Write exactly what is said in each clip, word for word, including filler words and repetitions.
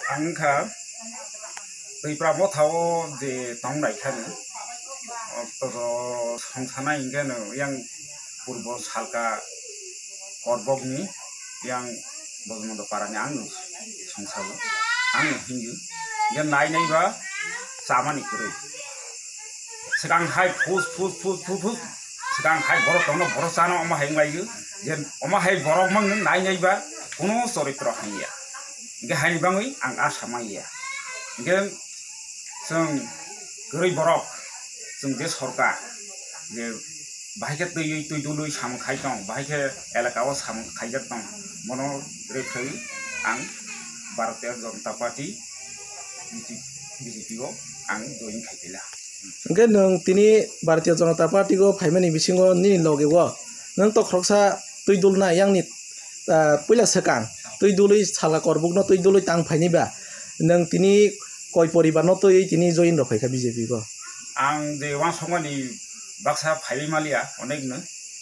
Ang wngkha Tipra Motha o je tong nai kha no, o to songsa nai hingke no yang purbo salka Korbok ni yang Bojmondo para ni ang no songsa o, ang no hinju, je nai nai ba chamani kwrwi. Swkang hai phus, phus, phus, phus, phus. Swkang hai borok tongno, borok chano omo hai wnglaio. Je omo hai borok mang nai nai ba kuno choritro hangya. Hingke haini bangwi ang asa manya. Hingke chwng kwrwi borok, chwng je sorkar, je bahai khe twiwi twi dului samung khai tong, bahai khe elaka o samung khaijak tong, bono rethai ang Bharatiya Janata Party B J P o ang join khai pila. Hingke nwng tini Bharatiya Janata Party o phaimani bisingo nini loge o nwng to khoroksa twi dulna yangni, ah, puila swkang twi dului salka Korbokno twi dului tang phaini ba nwng tini koi poribar no twiwi tini join rok phaikha B J P o? Ang je wansokmani baksa phaiwi maliya onekno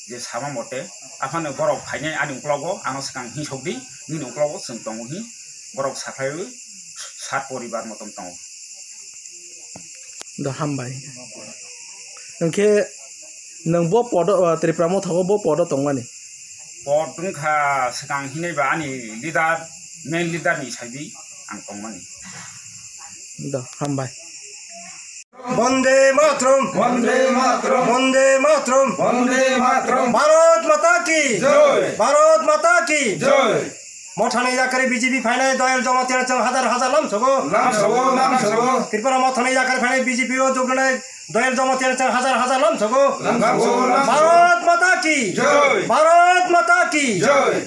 je sama mote aphano borok phainai ani uklogo ano swkang hinsok di nini uklogo chwng tongo hi borok saphaiwi sat poribar motom tongo. Do hambai. Hwnkhe nwng bo podo, o, Tripura Motha o bo podo tongmani? Pod wngkha swkang hinwi ba ani leader, main leader ni saiwi ang tongmani. Do hambai. Bande Mataram, Bande Mataram, Bande Mataram, Bande Mataram. Bharat Mata ki Jai. Bharat Mata ki Jai. Mothani yakarwi B J P phainai Doyal Jamatia chwng hazar hazar lamsogo. Lamsogo, lamsogo. Tripura Mothani yakarwi phainai B J P o jogranai Doyal Jamatia chwng hazar hazar lamsogo. Lamsogo, lamsogo. Bharat Mata ki Jai. Bharat Mata ki Jai.